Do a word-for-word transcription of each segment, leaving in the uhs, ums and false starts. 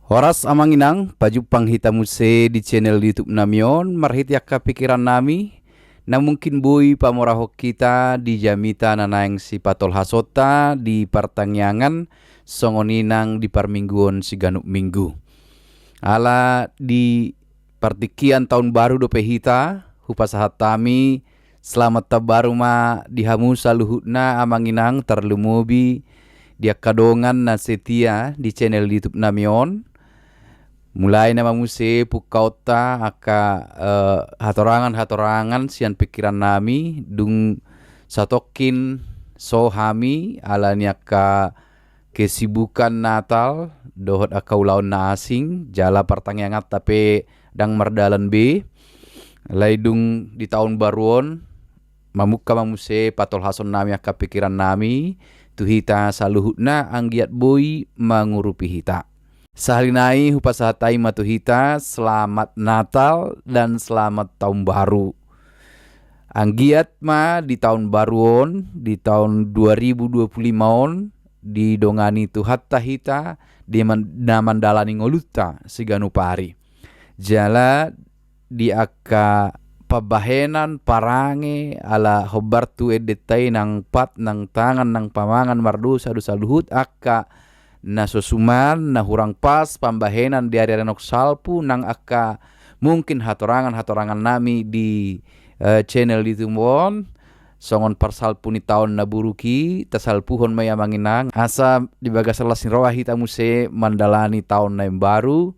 Horas amang inang, pajumpang hita muse di channel YouTube nami on, marhite angka pikiran nami, na mungkin boi pamorahon hita di jamita na naeng sipatolhasonta di partangiangan, songon i nang di parmingguon siganup minggu. Ala di partingkian taon baru dope hita, hupasahat hami, selamat taon baru ma di hamu saluhutna amang inang, tarlumobi di angka dongan na setia di channel YouTube nami on. Mulai nama muse pungkaonta angka, eh, hatorangan-hatorangan sian pikiran nami, dung satongkin so hami, ala ni angka kesibukan Natal, dohot angka ulaon na asing, jala partangianganta pe ndang mardalan be. Alai dung di taon baru on, mamungka ma muse patolhason nami angka pikiran nami, tu hita saluhutna anggiat boi mangurupi hita. Sahali nai hupasahat hami ma tu hita, selamat Natal dan selamat taon baru. Anggiat ma di taon baru on, di taon dua ribu dua puluh lima on, didongani Tuhanta hita, di man-, na mandalani ngolunta siganup ari. Jala di angka pambahenan parange ala hombar tu endenta i nang pat, nang tangan, nang pamangan mardosa do saluhut angka na so suman, na hurang pas pambahenan di ari-ari naung salpu, nang angka mungkin hatorangan-hatorangan nami di, eh, channel di tumbo on, songon parsalpu ni taon na buruk i, tasalpuhon ma i amang inang, asa di bagasan las ni roha hita muse mandalani taon na imbaru,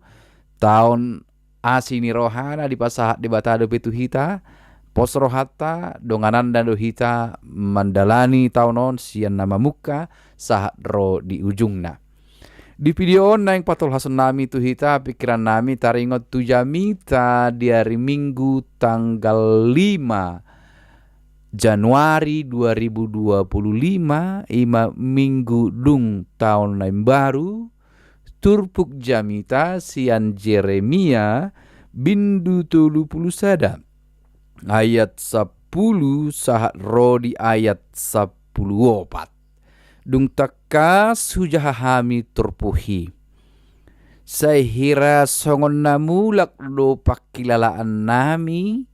taon asi ni roha na dipasahat Debata dope tu hita, pos rohanta, dongananna do hita mandalani taon on sian na mamungka sahat ro di ujungna. Di video on naeng patolhason nami tu hita pikiran nami taringot tu jamita di ari Minggu tanggal lima Januari dua ribu dua puluh lima, i ma Minggu dung taon na imbaru, turpuk jamita sian Jeremia bindu tolu pulu sada, ayat sampulu sahat ro di ayat sampulu opat. Dung tangkas hujaha hami turpuk i, sai hira songon na mulak do pangkilalaan nami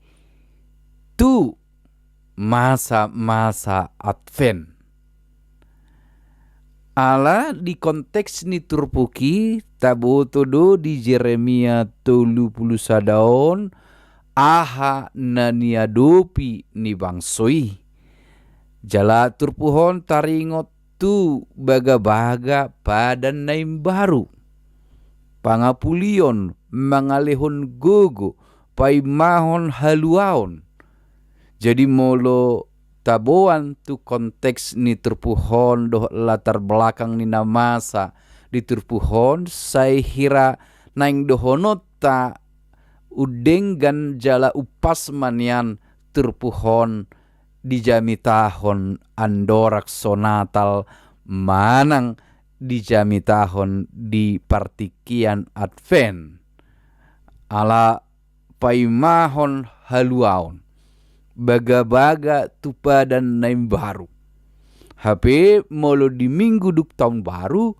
tu masa-masa Advent. Ala di konteks ni turpuk i, taboto do di Jeremia tolu pulu sada on aha na niadopi ni bangso i. Jala turpuk on taringot tu bagabaga padan na imbaru, pangapulion, mangalehon gogo, paimahon haluaon. Jadi molo taboan tu konteks ni turpuk on dohot latar belakang ni na masa di turpuk on, sai hira naeng dohononta undenggan jala umpas ma nian turpuk on dijamitahon andorang so Natal manang dijamitahon di partingkian Advent. Ala paimahon haluaon, bagabaga tu padan na imbaru. Hape molo di Minggu dung taon baru,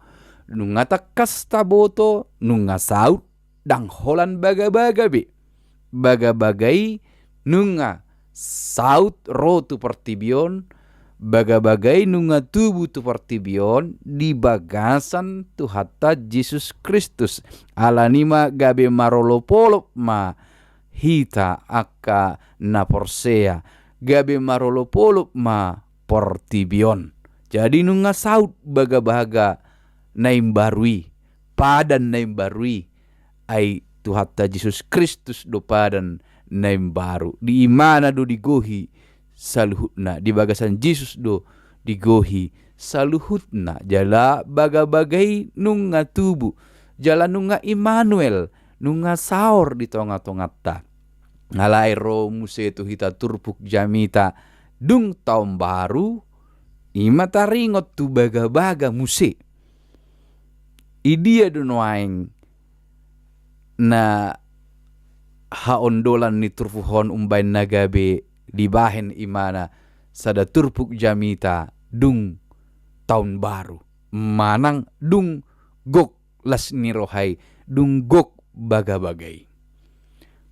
nunga tangkas taboto, nunga saut, ndang holan bagabaga be. Bagabaga i nunga saut ro tu portibi on, bagabaga i nunga tubu tu portibi on di bagasan Tuhanta Jesus Kristus. Ala ni i ma gabe marolopolop ma hita angka na porsea, gabe marolopolop ma portibi on. Jadi nunga saut bagabaga na imbaru i, padan na imbaru i, ai Tuhanta Jesus Kristus do padan na imbaru. Di ibana do digohi saluhutna, di bagasan Jesus do digohi saluhutna. Jala bagabaga i nunga tubu, jala nunga Immanuel, nunga saor di tongatonganta. Alai ro muse tu hita turpuk jamita dung taon baru, i ma taringot tu bagabaga muse. Idia do nuaeng na haondolan ni turpuk on umbaen na gabe dibahen, i ma na sada turpuk jamita dung taon baru manang dung gok las ni roha i dung gok bagabaga i.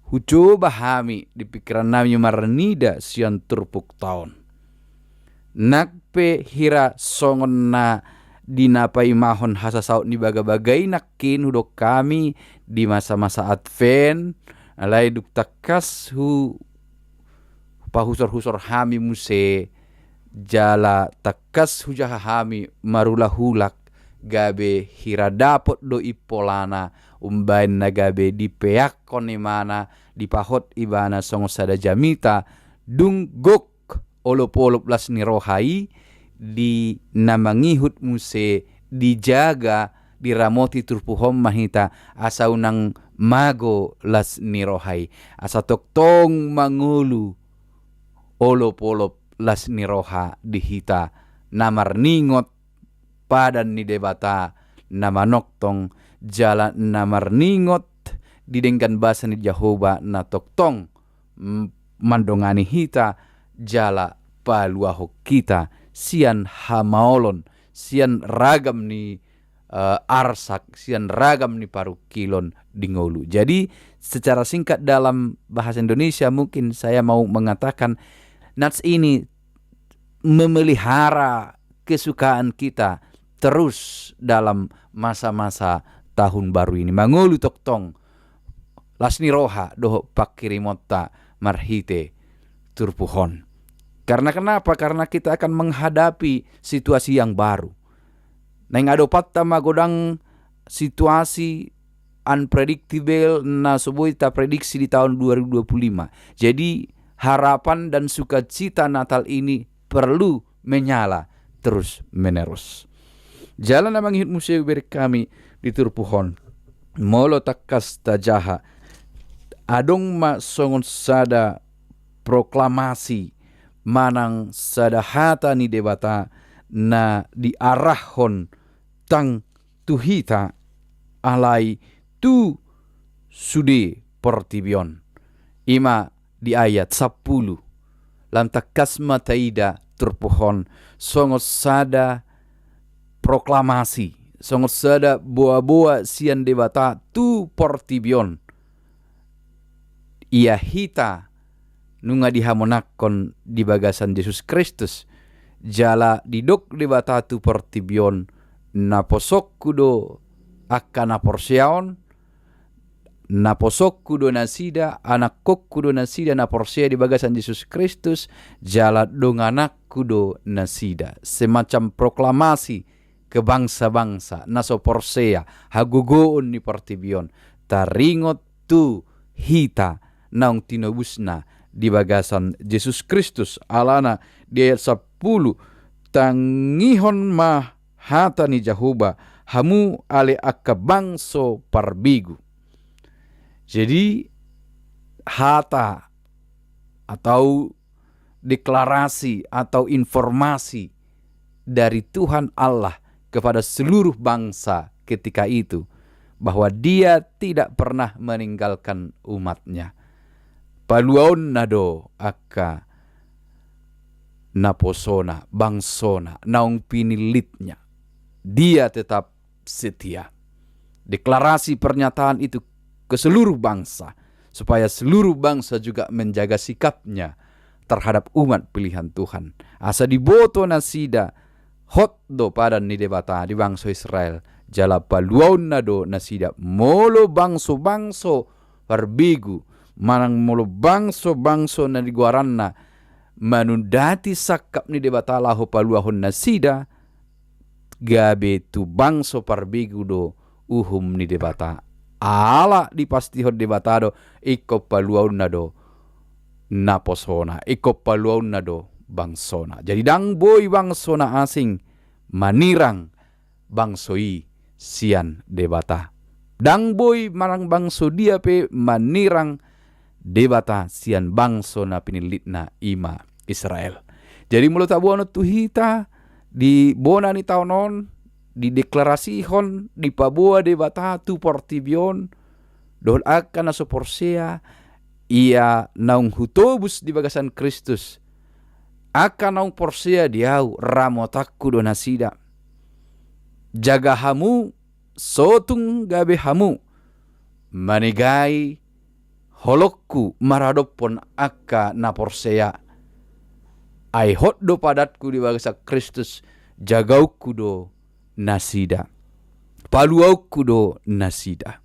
Hucoba hami di pingkiran nami marnida sian turpukta on. Nang pe hira songon na di na paimahon hasasaut ni bagabaga i nangkin hudok hami di masa-masa Advent, alai dung tangkas hu pahusor-husor hami muse, jala tangkas hujaha hami marulak-ulak, gabe hira dapot do impolana, umbaen na gabe dipeakkon imana, dipahot ibana songon sada jamita, dung gok olop-olop las ni roha i, di na mangihut muse, dijaga, diramoti turpuk on ma hita, asa unang mago las ni roha i, asa tongtong mangolu olop-olop las ni roha di hita, na marningot padan ni Debata na manongtong, jala na marningot di denggan basa ni Jahowa na tongtong, mm, mandongani hita, jala paluahon hita sian hamaolon, sian ragam ni, eh, arsak, sian ragam ni parungkilon di ngolu. Jadi, secara singkat dalam bahasa Indonesia mungkin saya mau mengatakan, Nats ini memelihara kesukaan kita terus dalam masa-masa tahun baru ini. Mangolu tongtong las ni roha dohot pangkirimonta marhite turpuk on. Karena kenapa? Karena kita akan menghadapi situasi yang baru. Naeng adopanta ma godang situasi unpredictable na so boi taprediksi di tahun dua ribu dua puluh lima. Jadi, harapan dan sukacita Natal ini perlu menyala terus-menerus. Jala na mangihut muse hubereng hami di turpuk on. Molo tangkas tajaha, adong ma songon sada proklamasi manang sada hata ni Debata na diarahon ndang tu hita, alai tu sude portibi on. Ima di ayat sampulu. Lam tangkas ma taida turpuk on songon sada proklamasi, songon sada boa-boa sian Debata tu portibi on. Ia hita nunga dihamonangkon di bagasan Jesus Kristus, jala didok Debata tu portibi on, naposongku do angka na porsea on, naposongku do nasida, anakkonku do nasida na porsea di bagasan Jesus Kristus, jala dongananku do nasida. Semacam proklamasi ke bangsa-bangsa na so porsea, hagogoon ni portibi on, taringot tu hita naung tinobusna di bagasan Jesus Kristus. Alana di ayat sampulu, tangihon ma hata ni Jahowa, hamu ale angka bangso parbegu. Jadi, hata atau deklarasi atau informasi dari Tuhan Allah kepada seluruh bangsa ketika itu, bahwa Dia tidak pernah meninggalkan umat-Nya. Paluaonna do angka naposona, bangsona, naung pinillit-Nya. Dia tetap setia. Deklarasi pernyataan itu ke seluruh bangsa, supaya seluruh bangsa juga menjaga sikapnya terhadap umat pilihan Tuhan. Asa diboto nasida, hot do padan ni Debata di bangso Israel, jala paluaonna do nasida. Molo bangso-bangso parbegu, manang molo bangso-bangso na nigoaranna manundati sangkap ni Debata laho paluahon nasida, gabe tu bangso parbegu do uhum ni Debata. Ala dipastihon Debata do, ingkon paluaonna do naposona, ingkon paluaonna do bangsona. Jadi ndang boi bangso na asing manirang bangso i sian Debata. Ndang boi manang bangso dia pe manirang Debata sian bangso na pinillitna, ima Israel. Jadi molo taboanon tu hita di bona ni taon on, dideklarasihon, dipaboa Debata tu portibi on, dohot angka na so porsea, ia naung hutobus di bagasan Kristus. Angka naung porsea di Ahu, ramotanku do nasida. Jaga hamu, sotung gabe hamu, manegai holongku maradophon angka na porsea. Ai hot do padanku di bagasan Kristus, jagaonku do nasida, paluaonku do nasida.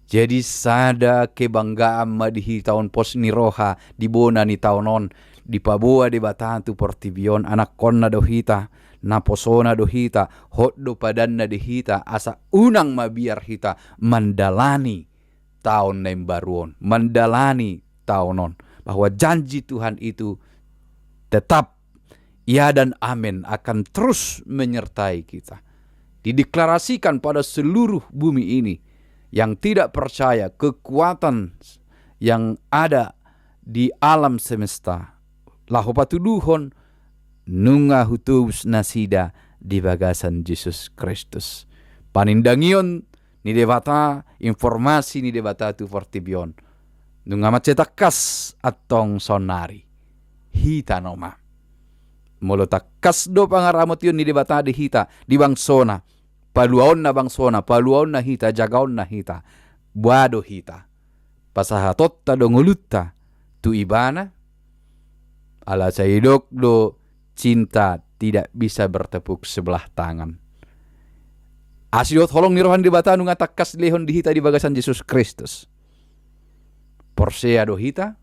Jadi sada kebanggaan ma di hita on pos ni roha di bona ni taon on, dipaboa Debata tu portibi on, anakkonna do hita, naposona do hita, hot do padanna di hita, asa unang mabiar hita mandalani taon na imbaru on, mandalani taon on, bahwa janji Tuhan itu tetap ya dan amin, akan terus menyertai kita. Dideklarasikan pada seluruh bumi ini, yang tidak percaya, kekuatan yang ada di alam semesta, laho patuduhon nunga hutobus nasida di bagasan Jesus Kristus. Panindangion ni Debata, informasi ni Debata tu portibi on, nunga mansai tangkas antong saonnari. Hita nama. Molo tangkas do pangaramotion ni Debata di hita, di bangsona, paluaonna bangsona, paluaonna hita, jagaonna hita, boa do hita pasahatonta do ngolunta tu Ibana? Ala sai didok do, cinta tidak bisa bertepuk sebelah tangan. Asi dohot holong ni roha ni Debata nunga tangkas dilehon di hita di bagasan Jesus Kristus. Porsea do hita?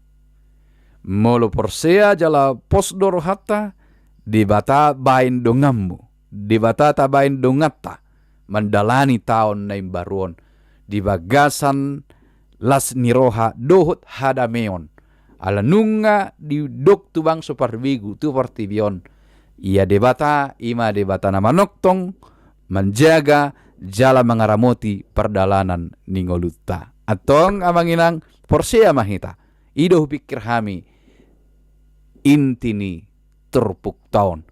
Molo porsea jala pos do rohanta, Debata baen donganmu, Debata tabaen donganta mandalani taon na imbaru on di bagasan las ni roha dohot hadameon. Ala nunga didok tu bangso parbegu tu portibi on, ia Debata i ma Debata na manongtong, manjaga jala mangaramoti pardalanan ni ngolunta. Antong amang inang, porsea ma hita. I do hupikir hami inti ni turpukta on.